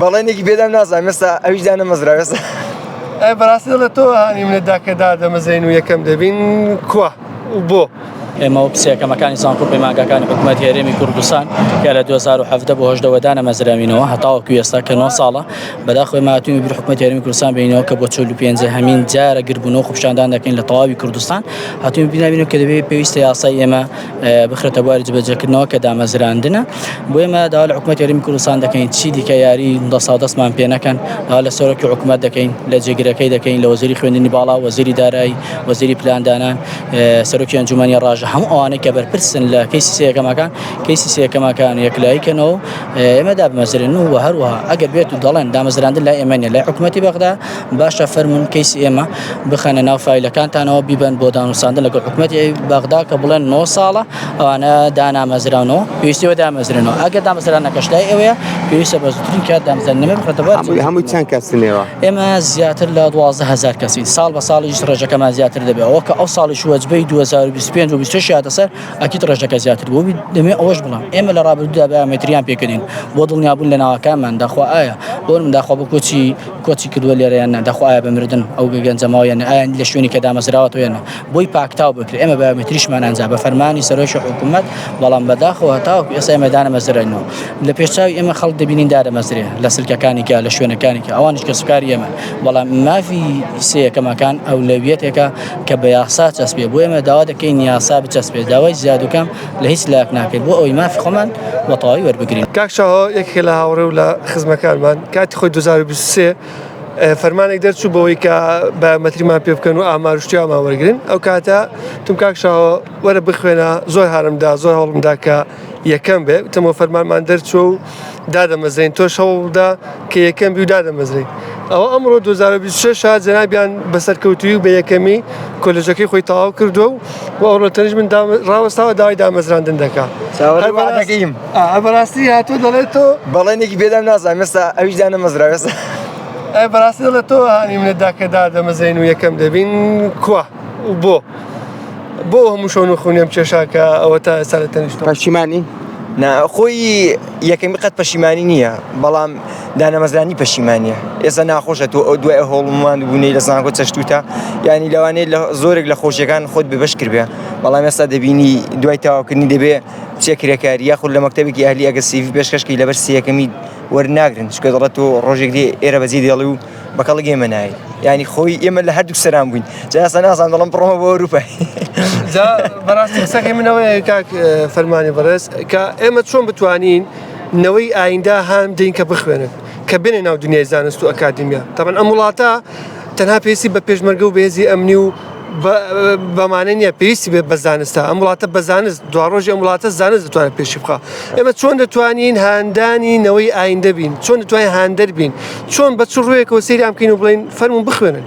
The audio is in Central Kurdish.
بەڵێنێکی پێدام نازانم ئێستا ئەویش دانەمەزراوە ئێستا. ئەی بەڕاستی دەڵێ تۆ هانی منت دا کە دادەمەزرێین و یەکەم دەبین کوا و بۆ؟ ئێمە وەک سێکەمەکانی زانکۆ و پەیمانگاکانی حکوومەتی هەرێمی کوردستان کە لە 2017 بۆ 18 وە دانەمەزراوینەوە هەتاوەکو ئێستا کە 9 ساڵە بەداخەوە ئێمە هاتووین بیر حکوومەتی هەرێمی کوردستان بینەوە کە بۆ 45 هەمین جارە گربوونەوە خۆپیشاندان دەکەین لە تەواوی کوردستان هاتووین بینابینەوە کە دەبێت پێویستە یاسای ئێمە بخرێتە بواری جێبەجێکردنەوە کە دامەزراندنە بۆ ئێمە داوا لە حکوومەتی هەرێمی کوردستان دەکەین چی دیکە یاری دەساودەستمان پێ نەکەن داوا لە سەرۆکی حکوومەت دەکەین لە جێگرەکەی دەکەین لە وەزیری خوێندنی باڵا وەزیری دارایی وەزیری پلاندانان سەرۆکی ئەنجومەنی ڕاژە هەموو ئەوانەی کە بەرپرسن لە کەیسی سێیەکەمەکان کەیسی سێیەکەمەکان یەکلایی کەنەوە ئێمە دابمەزرێن و هەروەها ئەگەر بێت و دەڵێن دامەزراندن لای ئێمە نیە لای حکوومەتی بەغدا باشە فەرمونون کەیسی ئێمە بخەنە ناو فایلەکانتانەوە بیبەن بۆ دانوساندن لەگەڵ حکوومەتی بەغدا کە بڵێن 9 ساڵە ئەوانە دانامەزراونەوە پێویستیەوە دامەزرێنەوە ئەگەر دامەزرانەکەش لای ئێوەیە پێویستە بە زووترین کات دامەزراندنەوە بخرێتە بەر هەمووی چەند کەسنەوە ئێمە زیاتر لە 12000 کەسین ساڵ بە ساڵیش ڕێژەکەمان زیاتر دەبێت ئەوە کە ئەو ساڵیش وەجبەی 2025 و 26 هاتە سەر ئەکید ڕێژەکە زیاتر بوو دەمێ ئەوەش بڵێم ئێمە لە ڕابردوودا بایۆمەتریان پێکردین بۆ دڵنیابوون لە ناوەکانمان داخوا ئایا بۆ من داخوا بۆ کۆچی کۆچی کردووە لێرە یان نا داخوا ئایا بە مردن ئەو گەنجە ماوە یان نا ئایا لە شوێنی کە دامەزراوەتەوە یان نا بۆی پاکتاو بکرێت ئێمە بایۆمەتریشمان ئەنجام بە فەرمانی سەرۆکی حکوومەت بەڵام بەداخەوە هەتاوەکو ئێستا ئێمە دانەمەزراینەوە لە پێشچاوی ئێمە خەڵک دەبینین دادەمەزرێ لە سلکەکانی کە لە شوێنەکانی کە ئەوانیش کەسوکاری ئێمە بەڵام مافی سێیەکەمەکان ئەولەویەتێکە کە بە یاسا چەسپێ بۆ ئێمە داوا دەکەین یاسا بچەسپێت داوای زیاد و کەم لە هیچ لایەک ناکەین بۆ ئەوەی مافی خۆمان بە تەواوی وەربگرین. کاک شاهۆ یەکێکە لە هاوڕێ و لە خزمەکانمان کاتی خۆی 2023 فەرمانێک دەرچوو بەوەی کە بایۆمەتریمان پێ بکەن و ئامار و شتیامان وەرگرن ئەو کاتە تم کاک شاهۆ وەرە بخوێنە زۆر هارمدا زۆر هەوڵمدا کە یەکەم بێ وتم فەرمانمان دەرچوو و دادەمەزرێین تۆش هەوڵدا کە یەکەم بی و دادەمەزرێین ئەوە ئەمڕۆ 2026 جەنابیان بە سەرکەوتووی و بە یەکەمی کۆلێژەکەی خۆی تەواو کردووە و و ئەوڕۆ تەنیشت من ڕاوەستاوە داوای دامەزراندن دەکا چاوەڕێی وعدەکەیم ئا بەڕاستی هاتوو دەڵێت تۆ بەڵێنێکی پێدام نازانم ئێستا ئەویش دانەمەزراوە ئێستا ئەی بەڕاستی دەڵێت تۆ هانی منت دا کە دادەمەزرێین و یەکەم دەبین کوا و بۆ بۆ هەموو شەون و خونیم کێشا کە ئەوە تا ئێستا لە تەنیشتم پەشیمانی نا خۆی یەکەمی قەت پەشیمانی نییە بەڵام دانەمەزرانی پەشیمانیە ئێستا ناخۆشە تۆ ئەو دوای ئەو هەوڵمان بوونەی لە زانکۆ چەشتوتە ینی لەوانەیە لە زۆرێک لە خۆشیەکان خۆت بێبەش کردبێ بەڵام ئێستا دەبینی دوای تەواوکردنی دەبێ چێ کرێکاری یاخود لە مەکتەبێکی ئەهلی ئەگەر سیڤی پێشکەشکی لەبەر سیەکەمی وەرناگرن چونکە دەڵێت تۆ ڕۆژێک دێ ئێرە بەجێ دێڵی و بە کەڵک ئێمە نایەی یانی خۆی ئێمە لە هەردوو سەران بووین جا ئێستا نازانم دەڵێم بڕۆمە بۆ ئەوروپا جا بەڕاستی قسەکەی من ئەوەیە کاک فەرمانی بەڕێز کە ئێمە چۆن بتوانین نەوەی ئایندە هان بدەین کە بخوێنن کە بێنە ناو دنیای زانست و ئەکادیمیا تەبەن ئەم وڵاتە تەنها پێویستی بە پێشمەرگە و بەهێزی ئەمنی و بەمانە نییە پێویستی بێت بە زانستە ئەم وڵاتە بە زانست دواڕۆژی ئەم وڵاتە زانست دەتوانێت پێشی بخا ئێمە چۆن دەتوانین هاندانی نەوەی ئایندە بین چۆن دەتوانین هاندەر بین چۆن بە چ ڕوویەکەوە سەیریان بکەین و بڵێین فەرموون بخوێنن.